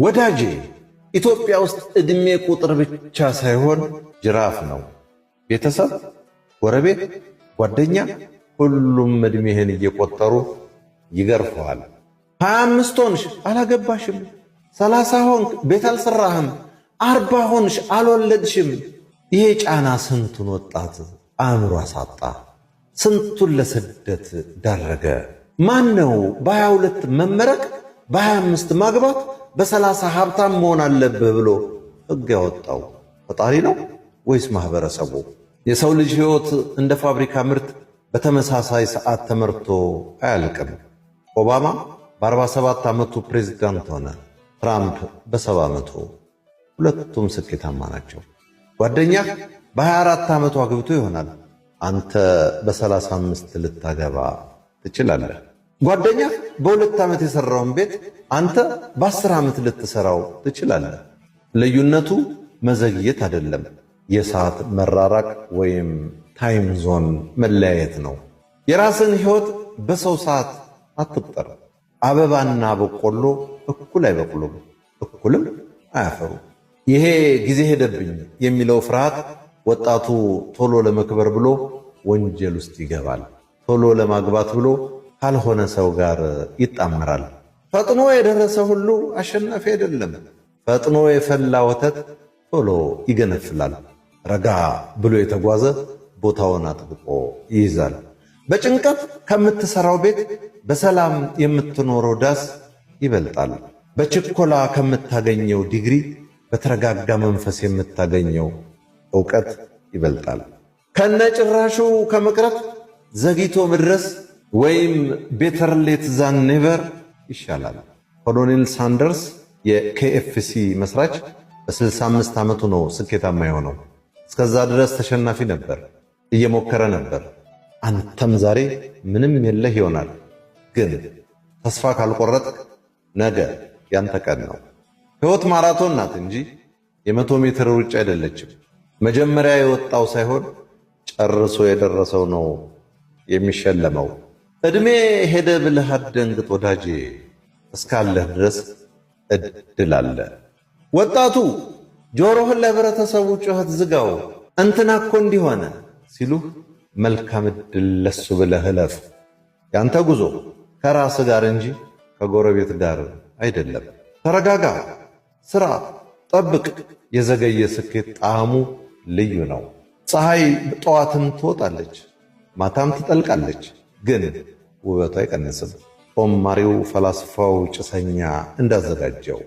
ወዳጄ፣ ኢትዮጵያ ውስጥ ዕድሜ ቁጥር ብቻ ሳይሆን ጅራፍ ነው። ቤተሰብ፣ ጎረቤት፣ ጓደኛ ሁሉም ዕድሜህን እየቆጠሩ ይገርፈዋል። 25 ሆንሽ አላገባሽም፣ 30 ሆንክ ቤት አልሰራህም፣ 40 ሆንሽ አልወለድሽም። ይሄ ጫና ስንቱን ወጣት አእምሮ አሳጣ፣ ስንቱን ለስደት ዳረገ። ማን ነው በ22 መመረቅ፣ በ25 ማግባት፣ በ30 ሀብታም መሆን አለብህ ብሎ ሕግ ያወጣው? ፈጣሪ ነው ወይስ ማህበረሰቡ? የሰው ልጅ ሕይወት እንደ ፋብሪካ ምርት በተመሳሳይ ሰዓት ተመርቶ አያልቅም። ኦባማ በ47 ዓመቱ ፕሬዝዳንት ሆነ፣ ትራምፕ በ70 ዓመቱ። ሁለቱም ስኬታማ ናቸው። ጓደኛህ በ24 ዓመቱ አግብቶ ይሆናል። አንተ በ35 ልታገባ ትችላለህ። ጓደኛህ በ2 ዓመት የሠራውን ቤት አንተ በ10 ዓመት ልትሠራው ትችላለህ። ልዩነቱ መዘግየት አይደለም፣ የሰዓት መራራቅ ወይም time zone መለያየት ነው። የራስን ሕይወት በሰው ሰዓት አትቁጠር። አበባና በቆሎ እኩል አይበቅሉም፣ እኩልም አያፈሩም። ይሄ ጊዜ ሄደብኝ የሚለው ፍርሃት ወጣቱ ቶሎ ለመክበር ብሎ ወንጀል ውስጥ ይገባል። ቶሎ ለማግባት ብሎ ካልሆነ ሰው ጋር ይጣመራል። ፈጥኖ የደረሰ ሁሉ አሸናፊ አይደለም። ፈጥኖ የፈላ ወተት ቶሎ ይገነፍላል። ረጋ ብሎ የተጓዘ ቦታውን አጥብቆ ይይዛል። በጭንቀት ከምትሰራው ቤት በሰላም የምትኖረው ዳስ ይበልጣል። በችኮላ ከምታገኘው ዲግሪ በተረጋጋ መንፈስ የምታገኘው እውቀት ይበልጣል። ከነጭራሹ ከመቅረት ዘግይቶ መድረስ ወይም better late than never ይሻላል። ኮሎኔል ሳንደርስ፣ የ KFC መስራች፣ በ65 ዓመቱ ነው ስኬታማ የሆነው። እስከዛ ድረስ ተሸናፊ ነበር፣ እየሞከረ ነበር። አንተም ዛሬ ምንም የለህ ይሆናል፣ ግን ተስፋ ካልቆረጥክ ነገ ያንተ ቀን ነው። ሕይወት ማራቶን ናት እንጂ የ100 ሜትር ሩጫ አይደለችም። መጀመሪያ የወጣው ሳይሆን ጨርሶ የደረሰው ነው የሚሸለመው። ዕድሜ ሄደ ብለህ አትደንግጥ ወዳጄ፣ እስካለህ ድረስ እድል አለ። ወጣቱ፣ ጆሮህን ለህብረተሰቡ ጩኸት ዝጋው። እንትና እኮ እንዲህ ሆነ ሲሉህ መልካም እድል ለሱ ብለህ እለፍ። ያንተ ጉዞ ከራስ ጋር እንጂ ከጎረቤት ጋር አይደለም። ተረጋጋ፣ ስራ፣ ጠብቅ። የዘገየ ስኬት ጣዕሙ ልዩ ነው። ፀሐይ ጠዋትም ትወጣለች፣ ማታም ትጠልቃለች፣ ግን ውበቷ አይቀንስም። ጦማሪው ፈላስፋው ጭሰኛ እንዳዘጋጀው።